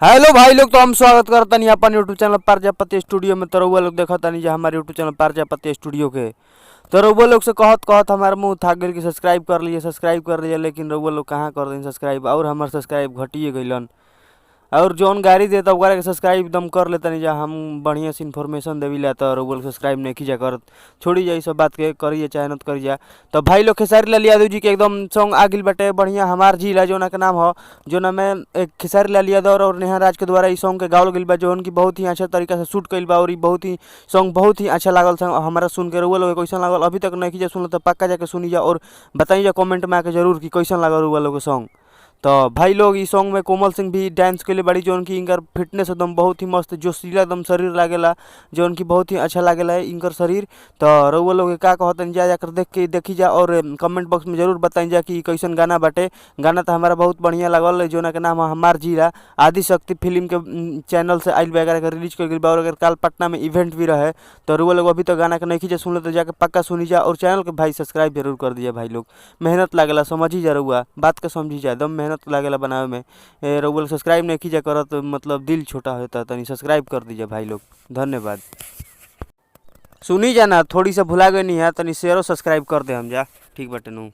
Hello भाई लोग, तो हम स्वागत करतनी अपन यूट्यूब चैनल प्रजापति स्टूडियो में। तो रउआ लोग देखतानी जे हमारे यूट्यूब चैनल प्रजापति स्टूडियो के। तो रउआ लोग से कहत कहत हमार मुंह थाक गइल कि सब्सक्राइब कर लीजिए, सब्सक्राइब कर लीजिए, लेकिन रउआ लोग कहाँ कर देनी सब्सक्राइब और हमार सब्सक्राइब घटिए गइलन। और जौन गाड़ी देता ओकरा के सब्सक्राइब एकदम कर लेतनी जा, हम बढ़िया से इन्फॉर्मेशन देवीला तो रउआ लोग सब्सक्राइब नहीं जा करत। छोड़ी जा ई सब बात के, करिए चाहे नत करी जा। तो भाई लोग खेसारी लाल यादव जी के एकदम सॉन्ग आ गइल बाटे बढ़िया, हमार जिला जोना के नाम ह, जोना में एक खेसारी लाल यादव और नेहा राज के द्वारा ई सॉन्ग के गावल गइल बा, जोन की बहुत ही अच्छा तरीका से शूट कइल बा और ई बहुत ही सॉन्ग बहुत ही अच्छा लागल हमारा सुन के। रउआ लोग के कैसन लागल अभी तक नहीं जा सुनल तो पक्का जाके सुनी जा और बताई जा कमेंट में आके जरूर कि कैसन लागल रउआ लोग के सॉन्ग। तो भाई लोग इस सॉन्ग में कोमल सिंह भी डांस कइले बाड़ी, जोन की इनकर फिटनेस एकदम बहुत ही मस्त जोशीला एकदम शरीर लागेला, जोन की बहुत ही अच्छा लागेला इनकर शरीर। तो रउआ लोग के का कहतनी जा जाकर देख के देखी जा और कमेंट बॉक्स में जरूर बताई जा कि कैसन गाना बाटे। गाना तो हमारा बहुत बढ़िया लागल, जोना के नाम है हमार जिला। आदिशक्ति फिल्म के चैनल से आइल बा, एकरा के रिलीज कइल गइल बा और अगर काल पटना में इवेंट भी रहे। तो रउआ लोग अभी तक गाना के नहीं जा सुनले तो जाके पक्का सुनी जा और चैनल के भाई सब्सक्राइब जरूर कर दिया। भाई लोग मेहनत लागेला, समझी जा, रउआ बात के समझी जा, एकदम मेहनत लागेला बनावे में। रउआ सब्सक्राइब नहीं जा करत मतलब दिल छोटा होता, तनी सब्सक्राइब कर दीजिए भाई लोग, धन्यवाद। सुनी जा ना, थोड़ी सा भुला गई नहीं है, तनी शेयरो सब्सक्राइब कर दे हम जा, ठीक बाटे नू।